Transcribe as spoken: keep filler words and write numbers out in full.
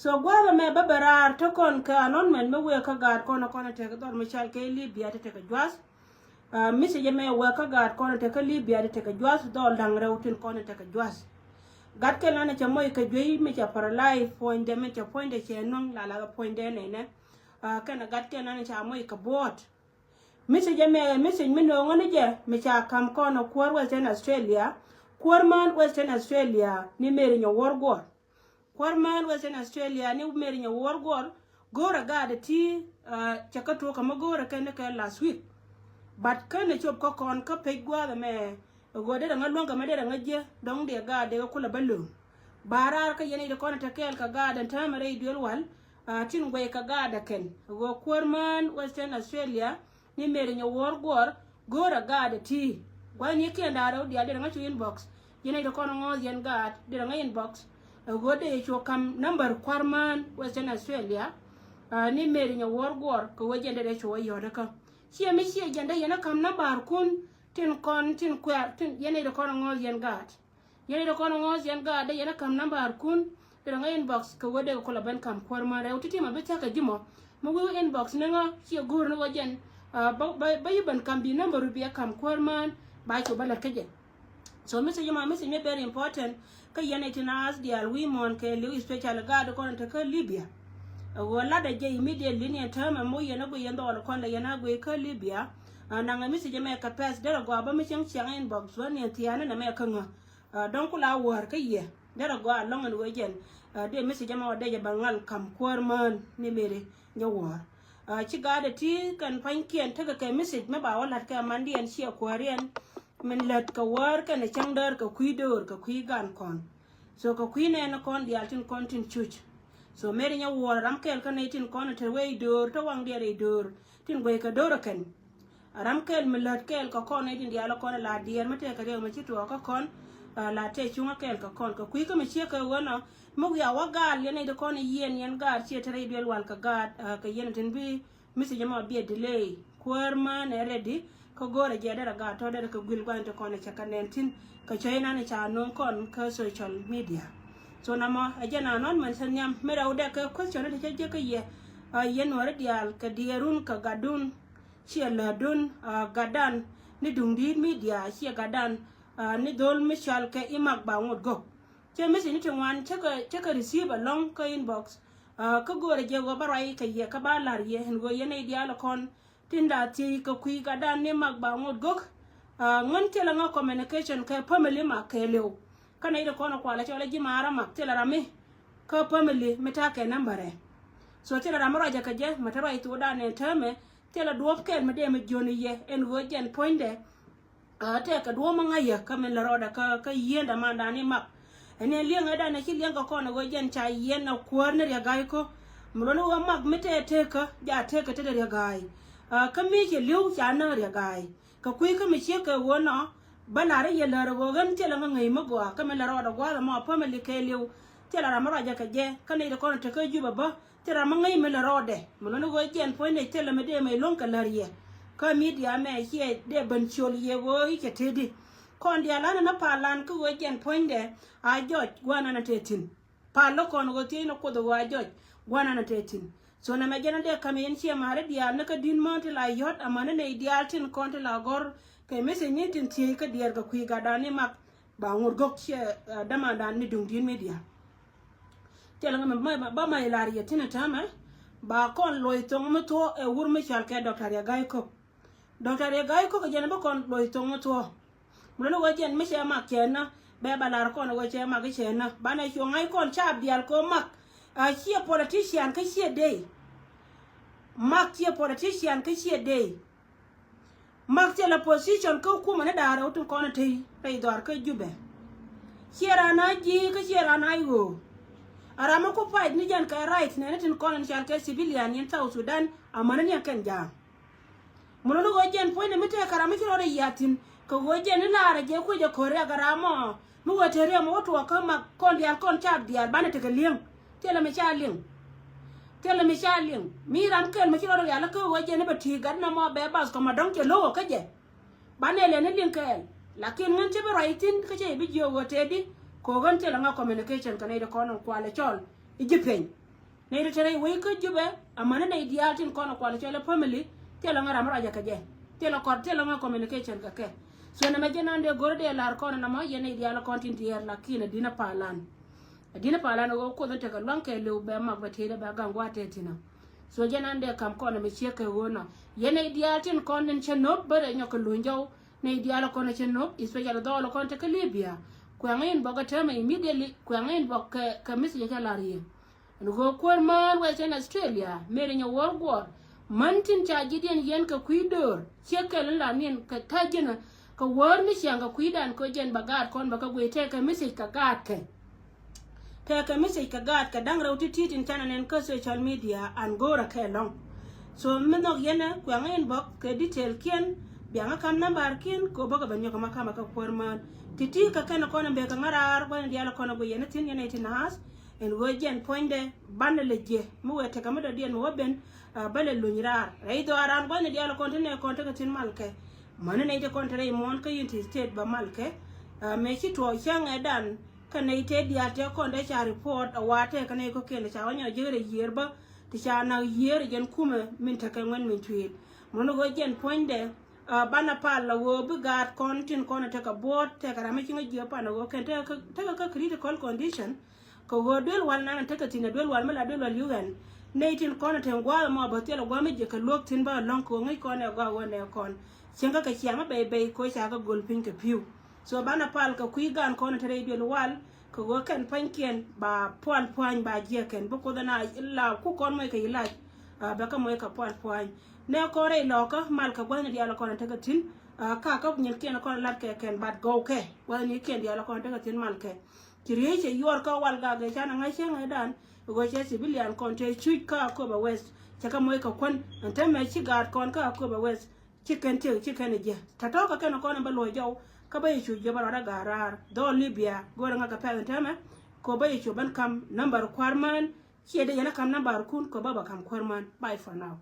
So gua̱a̱th ɛmɛ bä bɛ raar te kɔn kɛ announcement mi wëë kä gaat kɔn kɔn tekɛ dhɔr mi cal kɛ Libya ti tekɛ juath. Message ɛmɛ wëë kä gaat kɔn tekɛ Libya ti tekɛ juath dhɔl da̱ŋ rɛw tin kɔn tekɛ juath. Gat kɛn an cɛ moc kɛ juey mi cɛ paralyze puɔ̱nydɛ mi cɛ puɔ̱nydɛ cɛ nuŋ la la kɛ puɔ̱nydɛ nɛnɛ. Kɛn gat kɛn an ca moc kɛ buɔt. Message ɛmɛ message mi no̱o̱ŋä ni jɛ mi ca ka̱m kɔn kuäär Western Australia, kuäär mään Western Australia ni Mary Nyawor Guɔr. Kuäär mään Western Australia ni Mary Nyawor Guɔr, go̱o̱rɛ gaat ti cɛ kä tuɔk kɛ mi go̱o̱rɛ kɛn ni kɛ last week. But kɛn ni cop kä kɔn kä pec gua̱a̱th ɛmɛ. Ɛ ɣöö derɛ ŋä luäŋ kɛ mɛ derɛ ŋä jiɛ dɔ̱ŋ diɛ gaat dee kɛ kulɛ bä lööŋ. Ba raar kä yɛn i̱ ti kɔn ɛ te kɛɛl kɛ gaat ɛn täämɛ rɛy duel wal. Tin guɛy kɛ gaat ɛ kɛn ɛ ɣöö kuäär mään Western Australia ni Mary Nyawor Guɔr, go̱o̱rɛ gaat ɛ ti. Gua̱thnikiɛn da̱a̱ rɛw diaal derɛ ŋä cu inbox. Yɛn i̱ ti kɔn ɛ ŋɔ̱ɔ̱th yɛn gaat derɛ ŋä inbox. Ɛ ɣöö dee cu ka̱m number kuäär mään Western Australia ni Mary Nyawor Guɔr kɛ ɣöö jɛn derɛ cu ɛ yɔ̱t ɛ kä. Ciɛ mi ciɛ jɛn dee yɛn ɛ ka̱m number kun tin kɔn tin kuɛɛr tin yɛn i̱ ti kɔn ɛ ŋɔ̱ɔ̱th yɛn gaat. Yɛn i̱ ti kɔn ŋɔ̱ɔ̱th yɛn gaat dee yɛn ɛ ka̱m number kun. Ti dee ŋä inbox kɛ ɣöö dee kɛ kulɛ ben ka̱m kuäär mään rɛw ti ti ma bi thia̱k kɛ ji̱ mɔ. Mi wi̱i̱ inbox ni ŋä ciɛ go̱o̱r ni ɣöö jɛn bä yi ben ka̱m bi number bi ɛ ka̱m kuäär mään ba cu bä lät kä jɛ. So message ma message mi very important. Kä yɛn i̱ ti naath diaal wi̱i̱ muɔ̱ɔ̱n kɛ li̱w especially gaat kɔn te kä Libya. Ɛ ɣöö lat ɛ jɛ immediately ni ɛn täämɛ moc yɛn ɛ guiy yɛn dhɔɔl kɔn dee yɛn ɛ guiy kä Libya. Naŋ ɛ message mɛ kɛ pɛth derɛ gɔaa bä mi cieŋ ciaŋ inbox wä ni ɛn thia̱a̱n ni nɛ mɛ kä ŋä. Dɔ̱ŋ ku la wäär kä yɛ derɛ gɔaa lɔ̱ŋ ɛn ɣöö jɛn dee message ɛmɛ wä dee jɛ bä ŋal ka̱m kuäär mään ni Mary Nyawor. Ci gaat ɛ ti kɛn pa̱nykiɛn tekɛ kɛ message mi ba wä la̱t kɛ mandiɛn ciɛ kuääriɛn. Min lät kɛ wäär kɛn ɛ cäŋ däär kɛ kui̱ döör kɛ kui̱ gan kɔn. So kɛ kui̱ nɛɛn kɔn diaal tin kɔn tin cuc. So Mary Nyawor ram kɛɛl kä nɛy tin kɔn te wee i̱ döör te waŋdiɛn rɛy döör tin guɛy kɛ döör ɛ kɛn. A ram kɛl mi lät kɛl kɛ kɔn nɛy tin diaal kɔn la diɛɛr mi tɛkɛ riɛk mi ci tuɔɔk kä kɔn. La tɛ cuŋä kɛl kɛ kɔn kɛ kui̱ kä mi ciek kɛ ɣöö nɔ mi wiaa wä gaal yɛn nɛy ti kɔn yiɛn yɛn gaat ciɛ te rɛy duel wal kɛ gaat kɛ yɛn tin bi message mɔ biɛ delay kuäär mään ɛ ready. Kä go̱o̱rɛ jɛ derɛ gaat tɔ derɛ kɛ guil gua̱ny ti kɔn cɛ kɛ nɛn tin kɛ cɔy nan ca no̱o̱ŋ kɔn kä social media. So namɔ ɛ jɛ na nɔn mɛn sɛ nhiam mi rɛw dɛ kɛ question ti cɛ jɛ kä yɛ. Yɛn nuɔri diaal kɛ diɛɛrun kɛ gatdun. Ciɛ lätdun gatdan ni duŋdi̱i̱t media ciɛ gatdan ni dhol mi cal kɛ imak ba ŋot gök. Cɛ message ni ti ŋuan cä kɛ receive alɔŋ kä inbox. Kä go̱o̱rɛ jɛ ɣöö ba ruac kɛ yɛ kä ba la̱r yɛ ɛn ɣöö yɛn nɛy diaal kɔn tin da thiec kɛ kui̱ gatdan ni mak ba ŋot gök. Ŋän thilɛ ŋä communication kɛ family mak kɛɛliw. Kä nɛy ti kɔn kualɛ cɔl ji̱ maarä mak thilɛ ram mi kä family mi ta̱a̱ kɛ nambärɛ. So thilɛ ram mi ruacɛ kɛ jɛ mɛ te ruac thokdan ɛn täämɛ. Thilɛ duɔ̱ɔ̱p kɛl mi dee mi jiön yɛ ɛn ɣöö jɛn puɔ̱nydɛ. Tɛkɛ duɔ̱ɔ̱p mi ŋa̱c yɛ kä min lɛ rɔɔdɛ kä yieen dämandan i̱ mak. Ɛn ɛn li̱eŋ ɛ dan ɛ ci li̱eŋ kɛ kɔn ɛ ɣöö jɛn ca yieen ɛ kuäär ni riɛk ga̱a̱c kä. Mi luɔ̱n ɛ ɣöö mak mi tɛɛ tekä ja tekä tetdɛ riɛk ga̱a̱c. Kä mi cɛ li̱w ca näk riɛk ga̱a̱c kɛ kui̱ kä mi ciek kɛ ɣöö nɔ. Bä la̱r i̱ yɛ lär ɛ ɣöö ɣän thilɛ ŋä ŋäc mi gɔaa kä min lɛ rɔɔdɛ gua̱a̱th ɛmɔ family kɛɛliw. Thilɛ ram mi ruacɛ kɛ jɛ kä nɛy ti kɔn tekä Jubɛ bä. Thilɛ ram mi ŋäc mi lɛ rɔɔdɛ mi luɔ̱n i̱ ɣöö jiɛn puɔ̱nydɛ thilɛ mi dee mɛ lo̱ŋ kɛ lär yɛ. Kä media mɛ ciɛ dee ben ciöl yɛ ɣöö i̱ cɛ tëëdi. Kɔn diaal an ni palan kä ɣöö jiɛn puɔ̱nydɛ a jɔc gua̱a̱r nan a tëë thi̱n. Pal lo̱ kɔn ɣöö thiec ni Kuoth ɣöö a jɔc gua̱a̱r nan a tëë thi̱n. So nɛmɛ jɛn a dee ka̱m yɛn ciɛ ma̱a̱ri diaal ni kä di̱t mään ti la yɔ̱t amäni nɛy diaal tin kɔn ti la gɔ̱r kɛ message ni tin thiec kä diɛɛr kɛ kui̱ gatdan ni mak. Ba ŋot gök ciɛ dämandan ni duŋdi̱t media. Thilɛ ŋä mi bä mac lar yɛ thi̱n täämɛ. Ba kɔn loc thoŋ mi thuɔ̱ɔ̱ ɛ wur mi cɔal kɛ Doctor Riɛk Ga̱a̱c Kök. Doctor Riɛk Ga̱a̱c Kök ɛ jɛn bä kɔn loc thoŋ mi thuɔ̱ɔ̱. Mi luni wä jɛn mi cɛ mak cɛ nä bɛ ba lar kɔn wä cɛ mak cɛ nä banɛ cuɔ̱ŋ ŋa̱c kɔn ca bial kɛ mak. Ciɛ politician kä ciɛ dey. Mak ciɛ politician kä ciɛ dey. Mak thilɛ position kä kumɛ ni da̱a̱r rɛw tin kɔn tey rɛy dhɔaar kä Jubɛ. Ciɛ raan a ji̱ kä ciɛ raan a i̱ ɣöö a ram mi ku pac ni jɛn kɛ right nɛni tin kɔn in cal kɛ civilian in South Sudan. Amäni ni a kɛn ja̱a̱ŋ. Mi luni ɣöö jɛn puɔ̱nydɛ mi tëë kɛ ram mi ci rɔɔdɛ yiath thi̱n kɛ ɣöö jɛn ni laarɛ jɛ kuecɛ ko̱r riak ɛ ram mɔ. Mi wee te riɛm wä tuɔɔk kä mak kɔn diaal kɔn ca diaal banɛ tekɛ li̱eŋ. Thilɛ mi ca liŋ. Thilɛ mi ca liŋ mi ram kɛl mi ci rɔɔdɛ rial kä ɣöö jɛn ni bɛ ti̱i̱ gat nɔmɔ bɛ bath kɔmɛ dɔ̱ŋ cɛ lo̱k kä jɛ. Banɛ lɛ ni liŋ kɛɛl. Lakin ŋän cä bi ruac thi̱n kä cä yɛ bi jiök ɣöö tëëdi. Kɛ ɣöö ɣän thilɛ ŋa communication kɛ nɛy ti kɔn in kualɛ cɔl i̱ ji̱ peny. Nɛy ti te rɛy wec kä Jubɛ, amäni nɛy diaal tin kɔn kual cɔl ɛ family, thilɛ ŋä ram ruacɛ kɛ jɛ. Thilɛ kɔr, thilɛ ŋä communication kɛ kɛ. So nɛmɛ jɛn an dee go̱r dee lar kɔn nɔmɔ, yɛn nɛy diaal kɔn tin diɛɛr, lakin ɛ di̱n ɛ palan. Ɛ di̱n ɛ palan ɛ ɣöö Kuoth in tekɛ luaŋ kɛɛliw bɛ mak bɛ tëëdɛ bɛ gaŋ gua̱a̱th tëë thi̱n ɔ. So jɛn an dee kam kɔn nɛmɛ ciek kɛ ɣöö nɔ. Yɛn nɛy diaal tin kɔn tin cɛ nöp bä rɛ nyɔk kɛ luny jɔw. Nɛy diaal kɔn cɛ nöp, especially dhɔɔl kɔn te kä Libya. Kuɛŋ in bɔk kä täämɛ immediately, kuɛŋ in bɔk kɛ, kɛ message cɛ lar yɛ. Ɛn ɣöö kuäär mään Western Australia, mëë ri nyɛ wäär guɔ̱ɔ̱r. Män tin ca ji̱diɛn yɛn kɛ kui̱ döör, ciek kɛl in la niɛn kɛ ta̱c ji̱n, kɛ wäär mi ciaŋ kɛ kui̱dan kɛ jɛn bɛ gaat kɔn bɛ kɛ guic, tɛkɛ message kɛ gaatkɛ. Tɛkɛ message kɛ gaatkɛ da̱ŋ rɛw ti̱ti̱ tin canɛ nɛn kä social media an go̱o̱rä kɛ lɔ̱ŋ. So mi nhɔk yɛn ɛ kuɛŋ inbox kɛ detail kiɛn, biaŋä kam number kiɛn kɛ bä kɛ bɛ nyɔk ma kamɛ kɛ kuäär mään. Ti̱ti̱ kɛ kɛn kɔn in bɛ kɛ ŋa̱raar gua̱n in diaal kɔn in guic yɛn in thi̱n yɛn in ti naath. Ɛn ɣöö jɛn puɔ̱nydɛ banɛ lɛ jiɛ mi wëë tekɛ mi dɔ̱diɛn mi wä ben, ah, bä lɛ luny raar. Rɛy dhɔaaran gua̱n in diaal kɔn ti nɛ kɔn tekɛ thi̱n malkɛ. Mäni nɛy ti kɔn te rɛy muɔ̱ɔ̱n kä Unity State bä malkɛ. Ah, mëë ci tuɔɔk cäŋ ɛ dan. Kä nɛy tëë diaal tëë kɔn dee ca report a wa tëë kä nɛy kɔ̱kiɛn ca wä nyɔk jiäk rɛy yiëër bä ti ca nak yiëër jɛn kumɛ min tekɛ ŋuɛn min cuëël. Mun ɣöö jɛn puɔ̱nydɛ, ah, banɛ pal a ɣöö bi gaat kɔn tin kɔn tekɛ buɔ̱ɔ̱t tekɛ ram mi ci ŋä jiɛ pan a ɣöö kɛn tekɛ kä, tekɛ kä critical condition. Kɛ ɣöö duel wal nan tekɛ thi̱n a duel wal mi la duel wal yuk ɛn. Nɛy tin kɔn a te gua̱a̱th mɔ bä thil a gua̱a̱th mi jiɛ kɛ luäk thi̱n bä ɛlɔ̱ŋ kɛ ɣöö ŋäc kɔn ɛ gɔaa ɣöö nɛ kɔn. Cieŋ kä kɛ ciaŋ a bɛy bɛy kɛ ɣöö ca kɛ go̱l piny kɛ pi̱w. So banɛ pal kɛ kui̱ gaan kɔn te rɛy duël wal kɛ ɣöö kɛn pa̱nykiɛn ba pual pua̱ny ba jiɛkɛn bi Kuoth ɛn a la ku kɔn moc kɛ ilac, ah, bɛ kɛ moc kɛ pual pua̱ny. Nɛ kɔn rɛy lɔkä mal kɛ gua̱thni diaal kɔn tekɛ thi̱n, ah, ka kä nyinkiɛn kɔn lat kɛ kɛn bat gɔw kɛ gua̱thnikiɛn diaal kɔn tekɛ thi̱n mal kɛ. Ci riey cɛ yuɔr kä wal gak gɛ canɛ ŋa̱c cäŋ ɛ dan. Ɣöö cɛ civilian kɔn te cuc kä Akobo West cɛ kɛ moc kɛ kuän ɛn täämɛ ci gaat kɔn kä Akobo West. Ci kɛn tiek ci kɛn jiɛ. Tɔ̱tɔ̱ kɛ kɛn kɔn in bä luɔ̱c jɔw. Kä bä yɛ cu jiɛ bä rɔɔdɛ ga̱a̱r raar. Dhɔɔl Libya go̱o̱rɛ ŋa̱ kɛ pɛ̈th in täämɛ. Kɛ bä yɛ cu ben kam number kuäär mään. Ciɛ dee yɛn a kam number kun kɛ bä bä kam kuäär mään. Bye for now.